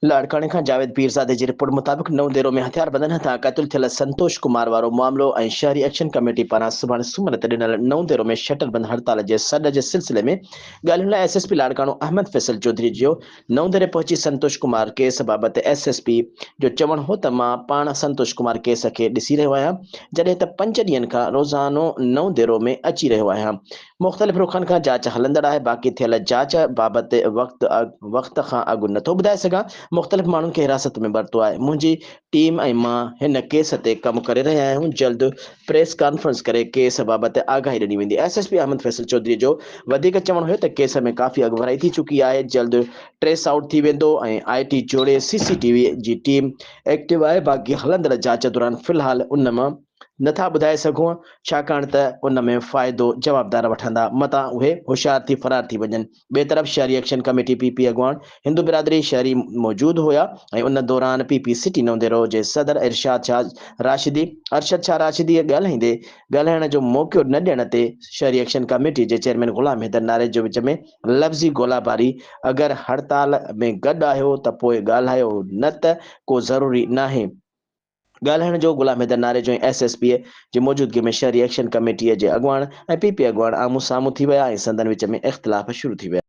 لاڙڪاڻي کان جاويد پيرزادي جي رپورٽ مطابق نئون ديرو ۾ هٿياربندن هٿان قتل ٿيل سنتوش ڪمار وارو معاملو ۽ شهري ايڪشن ڪميٽي پاران سڀاڻي سومر تي ڏنل نئون ديرو ۾ شٽر بند هڙتال جي سڏ جي سلسلي ۾ ڳالهين لاء S S P Larkana Ahmed Faisal Chaudhry جو نئون ديري پهچي سنتوش ڪمار ڪيس بابت ايس ايس پي جو چوڻ هو ته مان پاڻ سنتوش ڪمار ڪيس کي ڏسي رهيو آهيان جڏهن ته پنج ڏينهن کان روزانو نئون ديرو ۾ اچي رهيو آهيان مختلف رخن کان جاچ هلندڙ آهي، باقي ٿيل جاچ بابت وقت وقت کان اڳ نٿو ٻڌائي سگهان، مختلف ماڻهن کي حراست ۾ ورتو آهي، منهنجي ٽيم ۽ مان هن ڪيس تي ڪم ڪري رهيا آهيون، جلد پريس ڪانفرنس ڪري ڪيس بابت آگاهي ڏني ويندي. S S P Ahmed Faisal Chaudhry جو وڌيڪ چوڻ هيو ته ڪيس ۾ ڪافي اڳڀرائي ٿي چڪي آهي، جلد ٽريس آئوٽ ٿي ويندو ۽ آء ٽي جوڙي سي سي ٽي وي جي ٽيم ايڪٽو آهي، باقي هلندڙ جاچ دوران في الحال ان مان نه ٿا ٻڌائي سگهون ڇاڪاڻ ته ان ۾ فائدو جوابدار وٺندا متان اهي هوشيار ٿي فرار ٿي وڃن. ٻئي طرف شهري ايڪشن ڪميٽي پي پي اڳواڻ هندو برادري شهري موجود هيا ۽ ان دوران پي پي سٽي نونديرو جي صدر ارشاد شاهه راشدي ارشد شاهه راشدي ڳالهائيندي ڳالهائڻ جو موقعو نه ڏيڻ تي شهري ايڪشن ڪميٽي جي چيئرمين غلام حيدر ناريجو وچ ۾ لفظي گولاباري اگر هڙتال ۾ گڏ آهيو ته پوء ڳالهايو نه ته ڪو ضروري ناهي. ڳالهائڻ جو Ghulam Haider Narejo ۽ S S P جي موجودگي ۾ شهري ايڪشن ڪميٽيء جي اڳواڻ ۽ پي پي اڳواڻ آمهون سامهون ٿي ويا ۽ سندن وچ ۾ اختلاف شروع ٿي ويا.